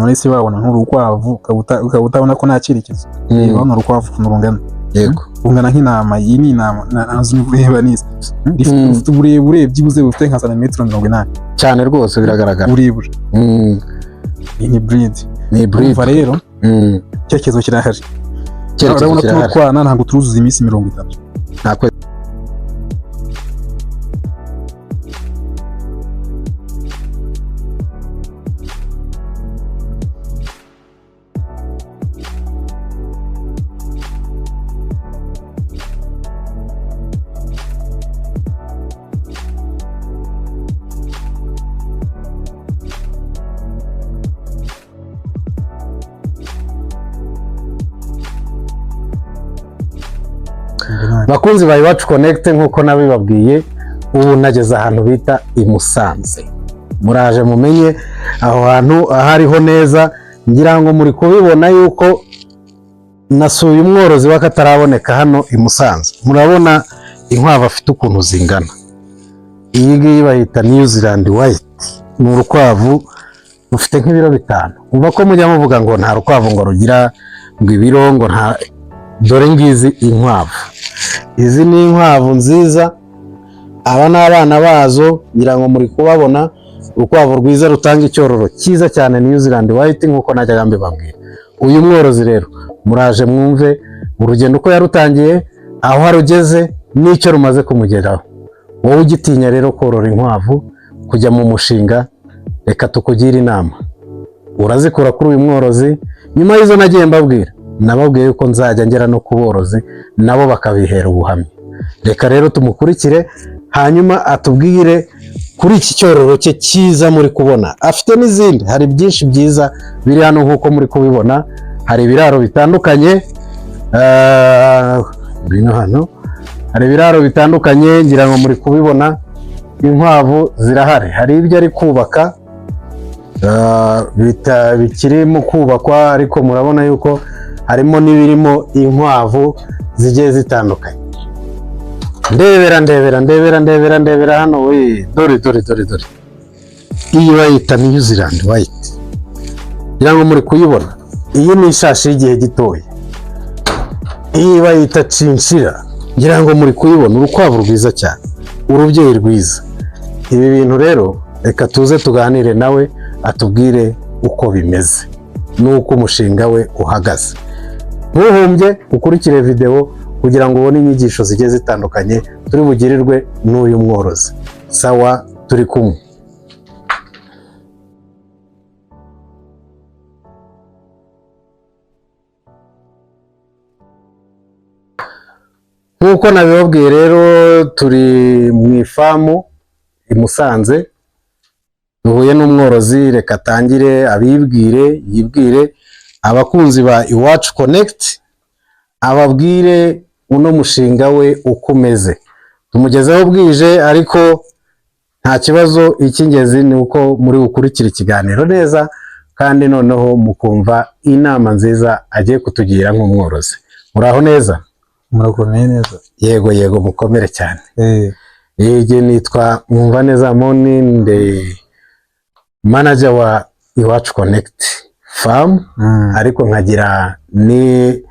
None se wabona nk'urukwavu ukaba utabona ko nta cyerekezo? Reba hano urukwavu ukuntu rungana. Yego. Rungana nk'intama. Iyi ni intama, ntazi ureba neza. Rifite uburebure byibuze bufite nka santimetero 80. Cyane rwose, biragaragara. Uburebure. Iyi ni breed. Ni breed. Urumva rero, icyerekezo kirahari. Icyerekezo Urabona tuno kirahari. twana ntabwo turuzuza iminsi 30. Nta kwezi. Bakunzi ba Iwacu Connect, nk'uko nabibabwiye, ubu nageze ahantu bita i Musanze. Muraje mumenye aho hantu aho ariho neza. Ngira ngo muri kubibona yuko nasuye umworozi w'akataraboneka hano i Musanze. Murabona inkwavu afite ukuntu zingana. Iyi ngiyi bayita New Zealand White, ni urukwavu rufite nk'ibiro 5. Umva ko mujya muvuga ngo nta rukwavu ngo rugira ngo ibiro ngo nta. Dore ngizi inkwavu, izi ni inkwavu nziza. Aba ni abana bazo, ngira ngo muri kubabona. Urukwavu rwiza rutanga icyororo cyiza cyane, New Zealand White, nk'uko najyaga mbibabwira. Uyu mworozi rero muraje mwumve urugendo uko yarutangiye, aho arugeze n'icyo rumaze kumugeraho. Wowe ugitinya rero korora inkwavu, kujya mu mushinga, reka tukugire inama. Urazikura kuri uyu mworozi. Nyuma y'izo nagiye mbabwira, nababwiye yuko nzajya ngera no ku borozi, nabo bakabihera ubuhamya. Reka rero tumukurikire, hanyuma atubwire kuri iki cyororo cye cyiza muri kubona. Afite n'izindi, hari byinshi byiza biri hano nk'uko muri kubibona. Hari ibiraro bitandukanye, ngwino hano. Hari ibiraro bitandukanye, ngira ngo muri kubibona. Inkwavu zirahari, hari ibyo ari kubaka bikiri mu kubakwa, ariko murabona yuko harimo n'ibirimo inkwavu zigiye zitandukanye. Ndebera, ndebera, ndebera, ndebera, ndebera hano we! Dore, dore, dore, dore! Iyi bayita New Zealand White, ngira ngo muri kuyibona. Iyi ni ishashi y'igihe gitoya. Iyi bayita chinchilla, ngira ngo muri kuyibona. Urukwavu rwiza cyane, urubyeyi rwiza. Ibi bintu rero, reka tuze tuganire nawe, atubwire uko bimeze n'uko umushinga we uhagaze. Ntuhumbye, ukurikire videwo kugira ngo ubone inyigisho zigiye zitandukanye turi bugirirwe n'uyu mworozi. Sawa, turi kumwe. Nk'uko nabibabwiye rero, turi mu ifamu i Musanze, duhuye n'umworozi. Reka atangire abibwire, yibwire abakunzi ba Iwacu Connect, ababwire uno mushinga we uko umeze. Tumugezeho bwije, ariko nta kibazo. Icy'ingenzi ni uko muri bukurikira ikiganiro neza, kandi noneho mukumva inama nziza agiye kutugira nk'umworozi. Muraho neza? Murakomeye neza. Yego yego, mukomere cyane. Yego, nitwa Mwumvaneza Moni, ndi manager wa Iwacu Connect Farm, ariko nkagira ni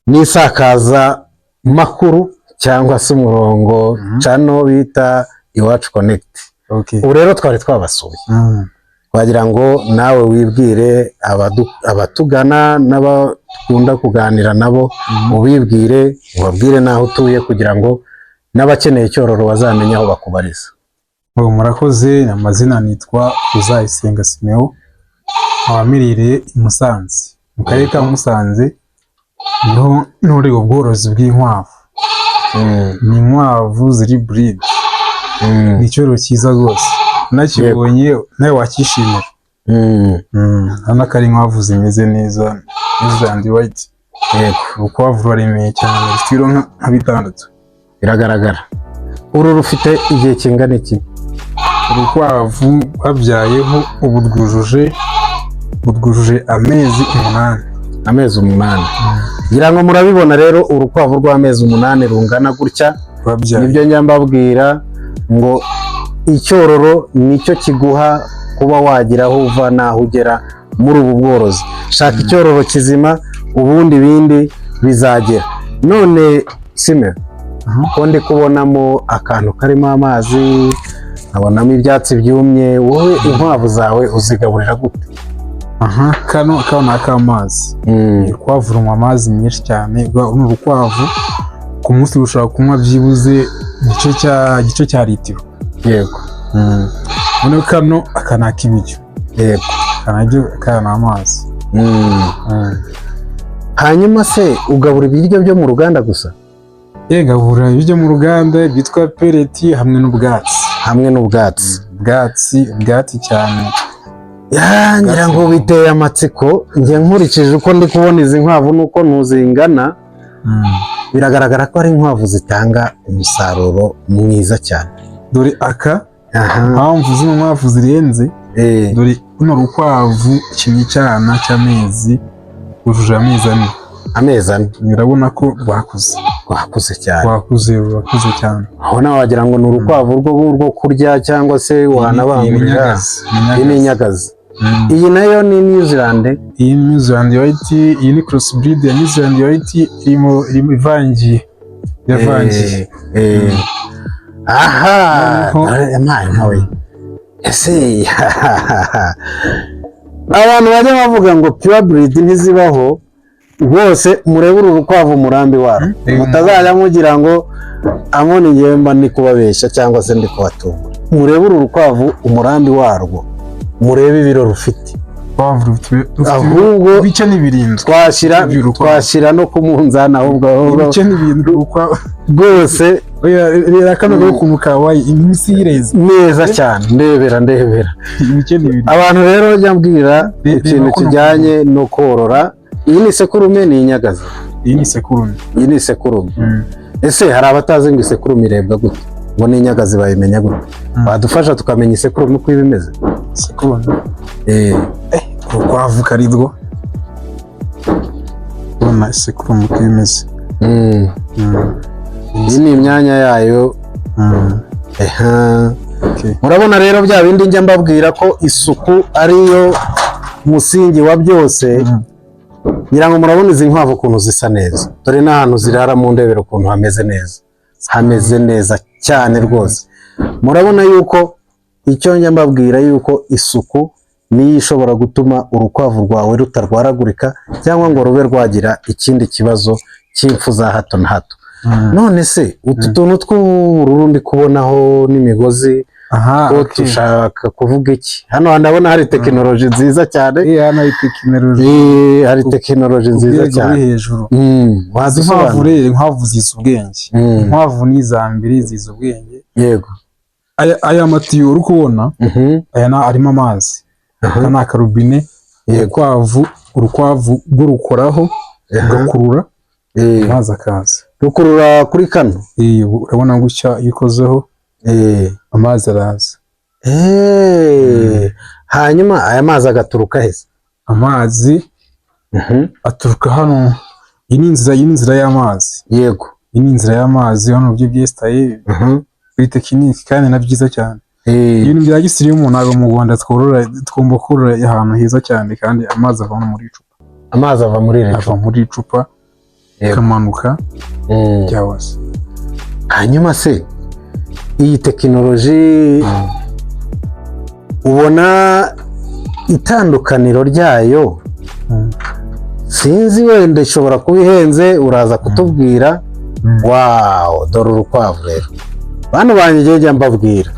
n'isakaza makuru cyangwa se umurongo channel bita Iwacu Connect. Ubu rero twari twabasuye, twagira ngo nawe wibwire abatugana n'abakunda kuganira nabo, ubibwire, ubabwire n'aho utuye, kugira ngo n'abakeneye icyororo bazamenye aho bakubariza. Oh, murakoze. Amazina nitwa Uzayisenga Simeo, nkaba mperereye i Musanze, mu karere ka Musanze, niho ntoreye ubworozi bw'inkwavu. Ni inkwavu ziri breed. Ni icyororo cyiza rwose, unakibonye nawe wakishimira. Urabona ko ari inkwavu zimeze neza, New Zealand White. Urukwavu ruraremeye cyane, rufite ibiro nka 6. Biragaragara. Uru rufite igihe kingana iki? Urukwavu babyayeho ubu rwujuje amezi 8. Amezi 8, ngira ngo murabibona rero, urukwavu rw'amezi 8 rungana gutya. Rwabyaye. Nibyo njya mbabwira ngo icyororo nicyo kiguha kuba wagira aho uva n'aho ugera. Muri ubu bworozi, shaka icyororo kizima, ubundi ibindi bizagera. None Sime, ko ndi kubonamo akantu karimo amazi, nkabonamo ibyatsi byumye, wowe inkwavu zawe uzigaburira gute? Aha, kano ni ak'amazi. Urukwavu runywa amazi menshi cyane. Runo urukwavu ku munsi rushobora kunywa byibuze igice cya litiro. Noneho kano, aka ni ak'ibiryo. Aka naryo, aka ni amazi. Hanyuma se ugabura ibiryo byo mu ruganda gusa? Gabura ibiryo mu ruganda byitwa pellet hamwe n'ubwatsi. Hamwe n'ubwatsi. Ubwatsi, ubwatsi cyane. Ya, ngira ngo biteye amatsiko. Njye nkurikije uko ndi kubona izi nkwavu n'uko ntuzingana, biragaragara ko ari inkwavu zitanga umusaruro mwiza cyane. Dore aka, impamvu zino nkwavu zirenze, dore runo rukwavu, iki ni icyana cy'amezi, rwujuje amezi 4. Amezi 4. Urabona ko rwakuze. Rwakuze cyane. Rwakuze, rurakuze cyane. Aho nawe wagira ngo ni urukwavu rwo kurya cyangwa se Iyi ni wanabangurira. inyagazi. Iyi ni inyagazi. Iyi nayo ni New Zealand. Iyi ni New Zealand White, iyi ni cross breed ya New Zealand White irimo ivangiye, yavangiye. Aha. Yampaye nkawe. Ese abantu bajya bavuga ngo pure breed ntizibaho, rwose murebe uru rukwavu, umurambi warwo, mutazajya mugira ngo amoni ngewe mba ndi kubabeshya cyangwa se ndi kubatungura. Murebe uru rukwavu, umurambi warwo, murebe ibiro rufite. Urukwavu rufite Ahubwo ibice ni 7. twashyira Urukwavu. Twashyira no ku munzani ahubwo Ibice ni 7 urukwavu. Rwose. Oya, reba kano gari ukuntu kabaye iminsi yireze. Neza cyane, ndebera, ndebera. Ibice ni 7. Abantu rero njya mbwira ikintu reba kuno. kijyanye no korora, iyi ni isekurume, ni inyagazi? Iyi ni isekurume. Iyi ni isekurume. Ese hari abatazi ngo isekurume irebwa gute, ngo n'inyagazi bayimenya gute? Wadufasha tukamenya isekurume uko iba imeze? Isekurume, urukwavu karirwo, ubona isekurume uko imeze. Iyi ni imyanya yayo. Eha. Murabona rero bya bindi njya mbabwira ko isuku ariyo musingi wa byose. Ngira ngo murabona izi nkwavu ukuntu zisa neza. Dore n'ahantu zirara mu ndebero ukuntu hameze neza, hameze neza cyane rwose. Murabona yuko icyo njya mbabwira yuko isuku niyo ishobora gutuma urukwavu rwawe rutarwaragurika cyangwa ngo rube rwagira ikindi kibazo cy'impfu za hato na hato. None se utu tuntu tw'ubururu ndi kubonaho n'imigozi, Aha. ko tushaka kuvuga iki? Hano ndabona hari tekinoloji nziza cyane. Hano hari tekinoloji. Hari tekinoloji nziza Urwego ruri cyane. hejuru. Izi nkwavu Wadusobanurira? rero, inkwavu zizi ubwenge. Inkwavu ni iza mbere zizi ubwenge. Aya matiyo uri kubona, aya arimo amazi. Aka ni akarobine. Urukwavu rwo rukoraho, rugakurura, amazi akaza. Rukurura kuri kano? Urabona gutya, iyo ukozeho, amazi araza. Hanyuma aya mazi agaturuka heza? Amazi aturuka hano. Iyi ni inzira y'amazi. Iyi ni inzira y'amazi hano, uburyo byesitaye kuri tekiniki kandi na byiza cyane. Ibintu bya gisirimu ntabwo mu Rwanda tworora, tugomba korora ahantu heza cyane, kandi amazi ava no muri icupa. Amazi ava muri iri Ava cupa? Muri icupa, akamanuka byawase. Hanyuma se iyi tekinoloji ubona itandukaniro ryayo? Sinzi, wenda ishobora kuba ihenze, uraza kutubwira. Wow, dore urukwavu rero, bantu banjye, njya mbabwira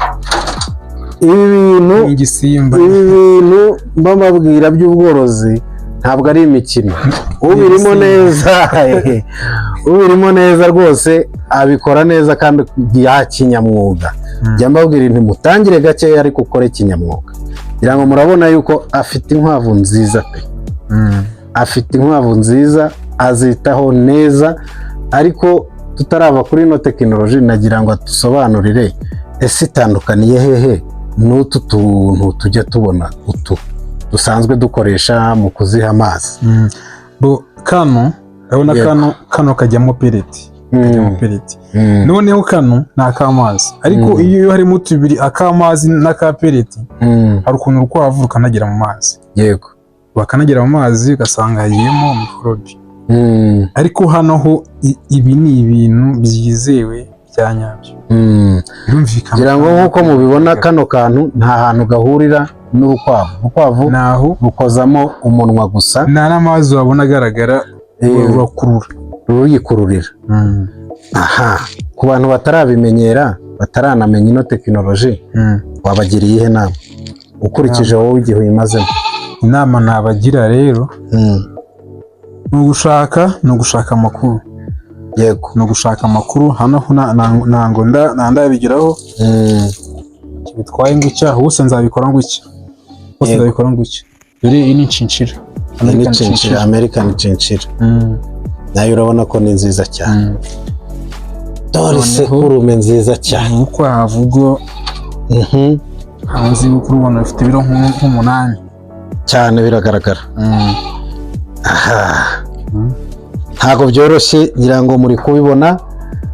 ibi bintu. Ni igisimba. Ibi bintu mba mbabwira by'ubworozi ntabwo ari imikino. Ubirimo neza, ubirimo neza rwose abikora neza kandi ya kinyamwuga. Njya mbabwira nti mutangire gakeya ariko ukore kinyamwuga. Ngira ngo murabona yuko afite inkwavu nziza pe. Afite inkwavu nziza, azitaho neza. Ariko tutarava kuri ino tekinoloji, nagira ngo atusobanurire, ese itandukaniye hehe n'utu tuntu tujya tubona, utu dusanzwe dukoresha mu kuziha amazi? Bo kano urabona, kano kajyamo pellet, kajyamo pellet. Noneho kano ni ak'amazi, ariko iyo harimo tubiri, ak'amazi n'aka pellet, hari ukuntu urukwavu rukanagira mu mazi. Wakanagera mu mazi ugasanga hagiyemo mikorobi. Ariko hano ho ibi ni ibintu byizewe bya nyabyo. Birumvikana. Ngira ngo nk'uko mubibona, kano kantu nta hantu gahurira n'urukwavu. Urukwavu naho rukozamo umunwa gusa. Nta n'amazi wabona agaragara. Rurakurura. Rurikururira. Aha, ku bantu batarabimenyera, bataranamenya ino tekinoloji, wabagiriye iyihe nama ukurikije wowe igihe uyimazemo? Inama nabagira rero ni ugushaka amakuru. Ni ugushaka amakuru. Hano ho ntango ndabigeraho. Bitwaye ngo icyaha hose nzabikora ngo iki hose nzabikora ngo iki. Dore iyi ni chinchilla. Iyi ni chinchilla, American chinchilla. Nayo urabona ko ni nziza cyane. Dore isekurume nziza cyane. Urukwavu ubwo nzi yuko urubona rufite ibiro nk'umunani. Cyane, biragaragara. Aha, ntabwo byoroshye, ngira ngo muri kubibona.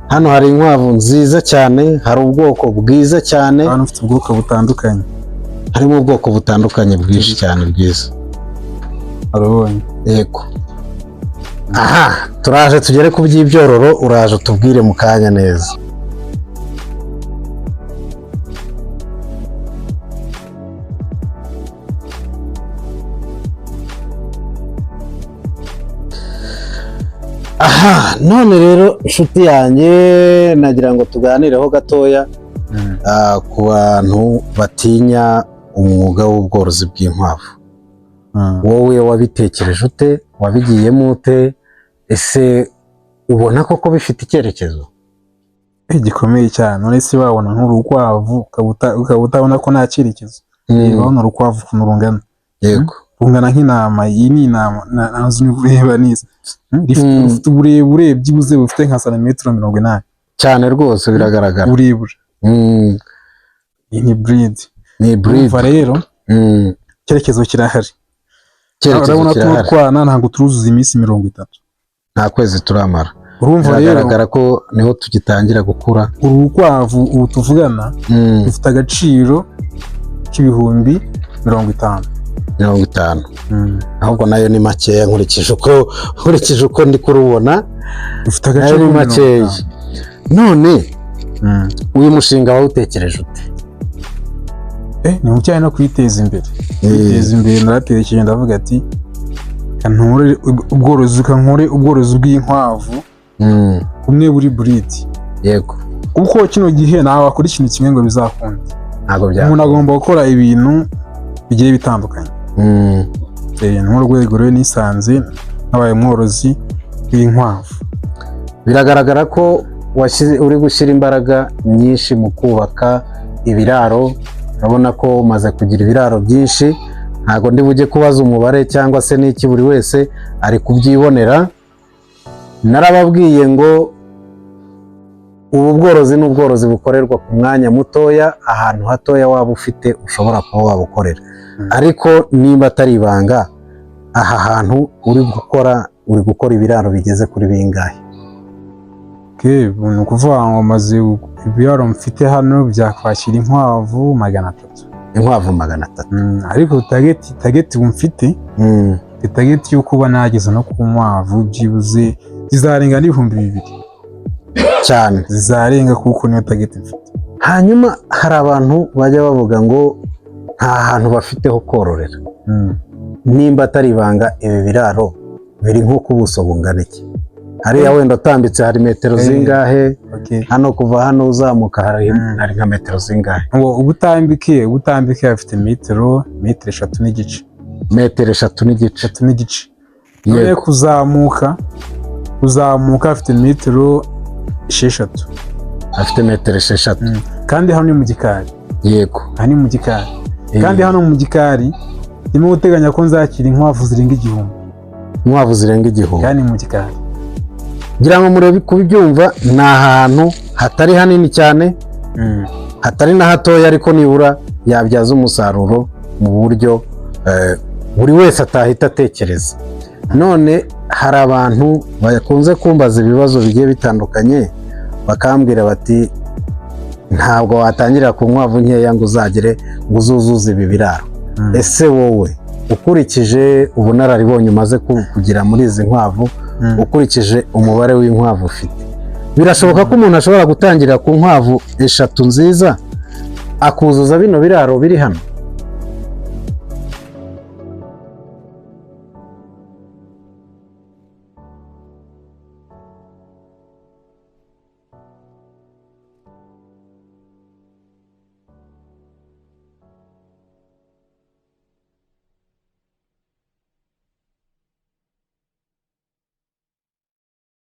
Hano hari inkwavu nziza cyane, hari ubwoko bwiza cyane. Hano ufite ubwoko butandukanye. Harimo ubwoko butandukanye bwinshi cyane bwiza. Arabonye. Yego. Aha turaje tugere ku by'ibyororo, uraje utubwire mu kanya neza. Aha none rero, inshuti yanjye, nagira ngo tuganireho gatoya ku bantu batinya umwuga w'ubworozi bw'inkwavu. Wowe wabitekereje ute? Wabigiyemo ute? Ese ubona koko bifite icyerekezo? Gikomeye cyane. None se wabona nk'urukwavu ukaba utabona ko nta cyerekezo? Reba hano urukwavu ukuntu rungana. Rungana nk'intama. Iyi ni intama, ntazi niba ureba neza. Rufite uburebure byibuze bufite nka santimetero 80. Cyane rwose, biragaragara. Uburebure. Iyi ni breed. Ni breed. Urumva rero, icyerekezo kirahari. Icyerekezo Urabona tuno kirahari. twana ntabwo turuzuza iminsi 30. Nta kwezi turamara. Urumva rero, Biragaragara ko niho tugitangira gukura. uru rukwavu ubu tuvugana rufite agaciro k'ibihumbi 50. 50. Ahubwo nayo ni makeya, nkurikije uko ndi kurubona. Rufite Nayo agaciro ni k'ibihumbi mirongo makeya. itanu. None uyu mushinga wawutekereje ute? Ni mu cyayi no kwiteza imbere. Kwiteza imbere, naratekereje ndavuga ati kankore ubworozi, kankore ubworozi bw'inkwavu bumwe buri breed. Kuko kino gihe ntawe wakora ikintu kimwe ngo bizakunde. Ntabwo Umuntu byakunda. agomba gukora ibintu bigiye bitandukanye. Ni muri urwo rwego rero nisanze nabaye umworozi w'inkwavu. Biragaragara ko uri gushyira imbaraga nyinshi mu kubaka ibiraro. Urabona ko umaze kugira ibiraro byinshi. Ntabwo ndi bujye kubaza umubare cyangwa se n'iki, buri wese ari kubyibonera. Narababwiye ngo ubu bworozi ni ubworozi bukorerwa ku mwanya mutoya, ahantu hatoya waba ufite ushobora kuba wabukorera. Ariko nimba atari ibanga, aha hantu uri gukora ibiraro bigeze kuri bingahe? Okay, ni ukuvuga ngo maze ibiraro mfite hano byakwakira inkwavu 300. Inkwavu 300. Ariko target ubu mfite, target yo kuba nageza no ku nkwavu byibuze zizarenga n'2000. Cyane. Zizarenga, kuko niyo target mfite. Hanyuma hari abantu bajya bavuga ngo nta hantu bafite ho kororera. Nimba atari ibanga, ibi biraro biri nko ku buso bungana iki? Hariya wenda utambitse hari metero zingahe? Okay. Hano, kuva hano uzamuka hari hari nka metero zingahe? Ngo ubutambike afite metero 3.5. Metero 3.5. 3.5. None kuzamuka afite metero 6. Afite metero 6. Kandi hano ni mu gikari. Aha ni mu gikari. Kandi hano mu gikari ndimo guteganya ko nzakira inkwavu zirenga 1000. Inkwavu zirenga 1000. Kandi ni mu gikari. Ngira ngo murebe kubyumva, ni ahantu hatari hanini cyane, hatari na hatoya, ariko nibura yabyaza umusaruro mu buryo buri wese atahita atekereza. None hari abantu bakunze kumbaza ibibazo bigiye bitandukanye, bakambwira bati ntabwo watangira ku nkwavu nkeya ngo uzagere ngo uzuzuze ibi biraro. Ese wowe Ukurikije ubunararibonye umaze kugira muri izi nkwavu, ukurikije umubare w'inkwavu ufite, birashoboka ko umuntu ashobora gutangira ku nkwavu eshatu nziza akuzuza bino biraro biri hano?